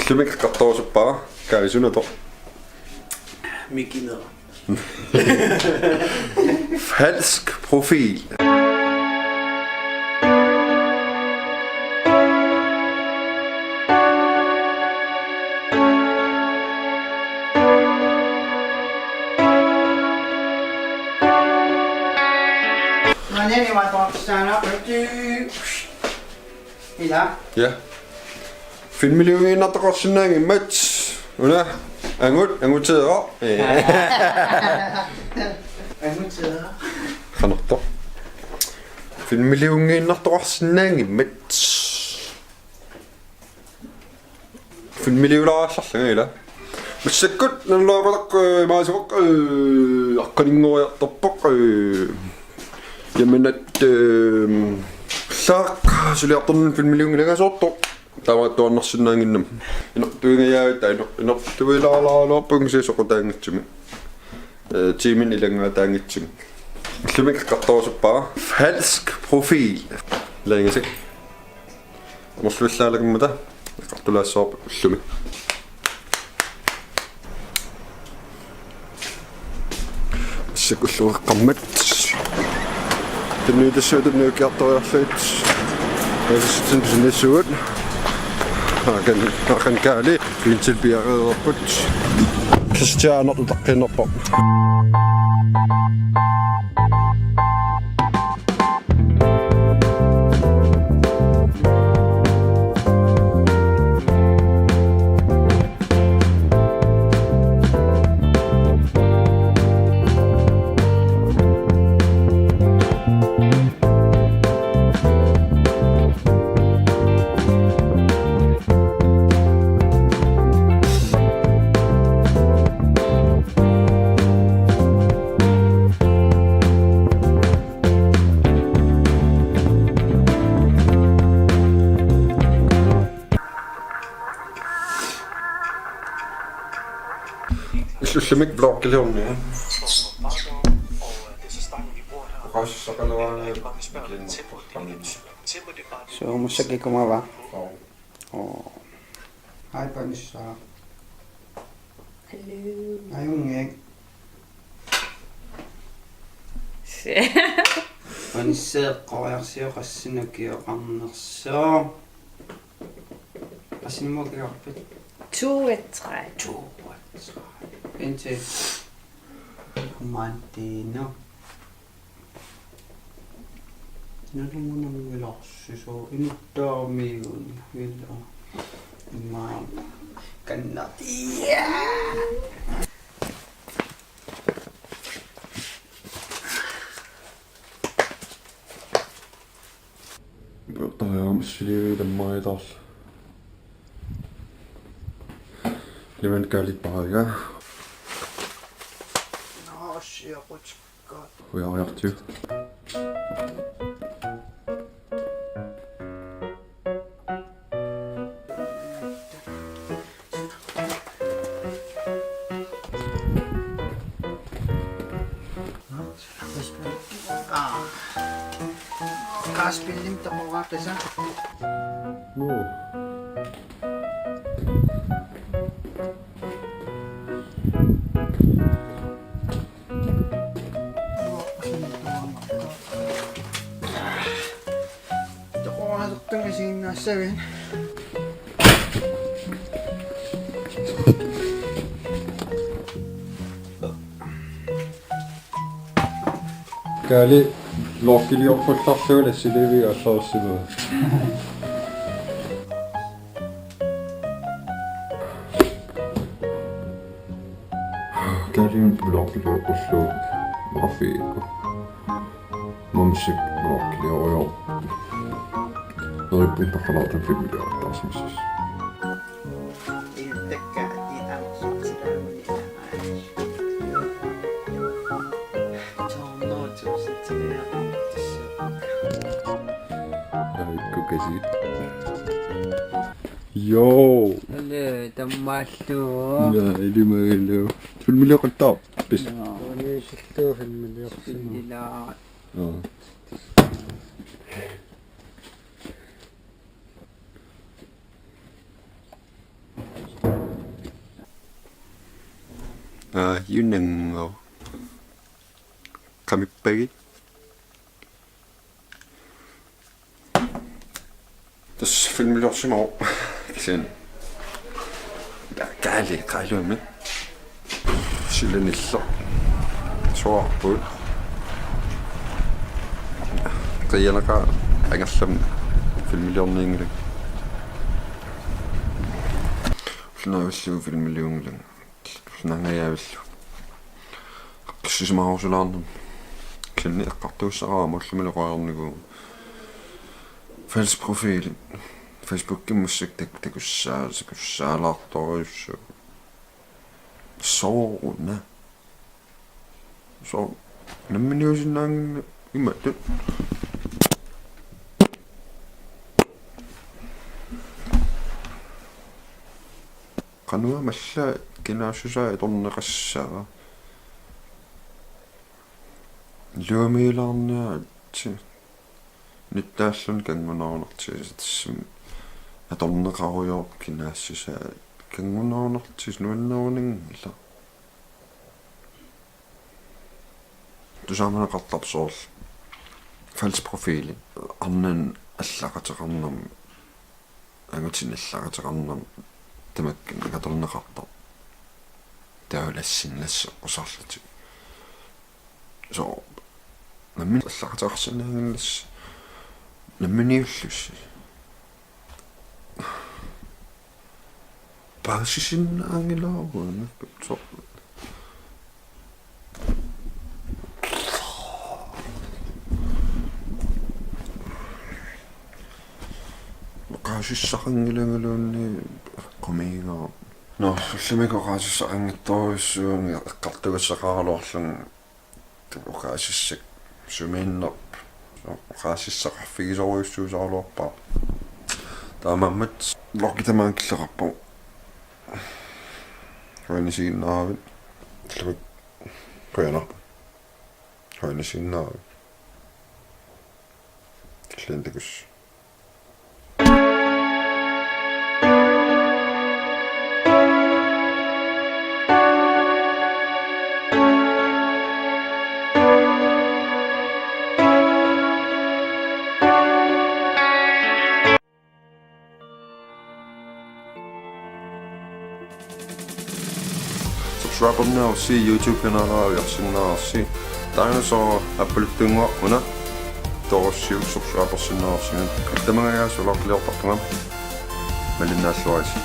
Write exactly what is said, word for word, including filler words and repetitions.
Ullumi eqqartorusuppara, Kaali, suna atoq? Mikinera. Falsk profil. Ila. Ja. Filmiliunngiinnartoqarsinnaanngimmat. Una, angut, anguteeraq. Anguteeraq. Qanortoq. Filmiliunngiinnartoqarsinnaanngimmat. Filmiliulaarallarlanga ila. Massakkut nalunaaruleq, eh, imaasumik, eh, aqqaninngoriartorpoq, eh, jamanat, eh, llaaq suliartornermik filmiliunngilanga, soorlu taamaattuarsinnaannginnama. Inortuingajaavit, inor-, inortuilaarlaraluarpunga kisianni soqutaanngitsumik. Eh, tiimini ilanngaataanngitsumik. Ullumi eqqartorusuppara. Falsk profil. Ilaginngissi. Amerlavallaalaarmata eqqartulaassavarput ullumi. Massakkut ullup eqqaammat. Tunniutassavat tunniukkiartoriarlugit. Aasiit pisiniassugut. Aakan, Aakan Kaali, Vincent piareerput. Christian utaqqinnerpoq. Ullumi vloggiliorniarlunga. Oqaaseqalerama. Suu, massakkut ikumava? Oo. Oo. Hej, Panissa. Hello. Ajunngilaq. Se- Panissa eqqoriarsioqassinnaavoq ukioqarnersoq. Qassinimut ukioqarpit? Toogtredive. Toogtredive. Indtil. Mandino. Nalunngilarsisoq inuttaamiun ilo. Immaqa kanna. Ia! Taamaammat suli tammariataarlu. Liman Kaalit paariga. Nå, shit, jeg har brugt godt. Ujaariartigu. Ah. Kaspillim toqoraqisa. Nuu. Toqoraqartunga isiginnaassavit. Kaali, vloggiliorpallarlugu assiliiviga aallarsimava. Kaali, vloggiliorpallugu maqaffigikku. Mumsik vloggiliorpara. Neriuppunga taqqalaartumik filmiliortarsimassasut. Iltakka i amerlatilaamuni. Avikku kasi. Joo. Ole, tammaallu. Ja, ilimagalu. Filmiliaqattaarpisi? Joo. Unisullu filmiliorsimaarpara. Joo. Joo. Aajunanngooq. Qamippagit. Tassa filmiliorsimavoq. Kisianni. Kaali, kaali umi. Silanillu. Soorput. Qiianaqaaq angerlammi filmiliorniunngilanga. Ulloq naavillugu filmiliunngilanga. Ulloq naangajaavillugu. Qissisimaarusilaarnermi. Kisianni eqqartugassaraara aamma ullumilu oqarnikuuvoq. Falsk profil. Facebookikkut massakkut tak-, takussaa-, takussaalaartorujussuuvoq. Sooruna. Soo-, namminiusinnaannginnami imatut. Qanoq aamma allaat kinaassusaa atorneqassaaq. Illuamiilaarniaritsi. Nittaalluni kanngunarunartigisat tassami atorneqarujoorpoq kinaassusaa kanngunarunartigisat nuannerunanngilaq. Tusaamaneqartarpoq soorlu falsk profili. Arnani allaqateqarnermi, angutini allaqateqarnermi tamakkua atorneqartarpoq. Taava lassinnaassaaq usarlutik. Soo, nammineq allaqateqarsinnaannginnassi. Namminiullussi. Paasisinnaanngilaaruma. Soo. Oqaasissaqanngilangaluunniit qumiigaa. Nå, ullumikkut oqaasissaqanngitsorujussuuvunga eqqartugassaqaraluarlunga. Oqaasissaq sumiinnerp. Oqaasissaqarfigisorujussuusaraluarpara. Taamaammat vlogi tamaanga killeqarpoq. Qujanaq isiginnaaravit. Illimmi qujanaq. Qujanaq isiginnaaravit. Illit takuss. Subscriberniarussi, YouTube-kanaalera ujarsinnaavarsi. Taanna soo appaluttunnguaq una toorussiuk subscribersinnaavarsi. Allamagajaas ulaqqiliortarpunga. Malinnaalluarisi.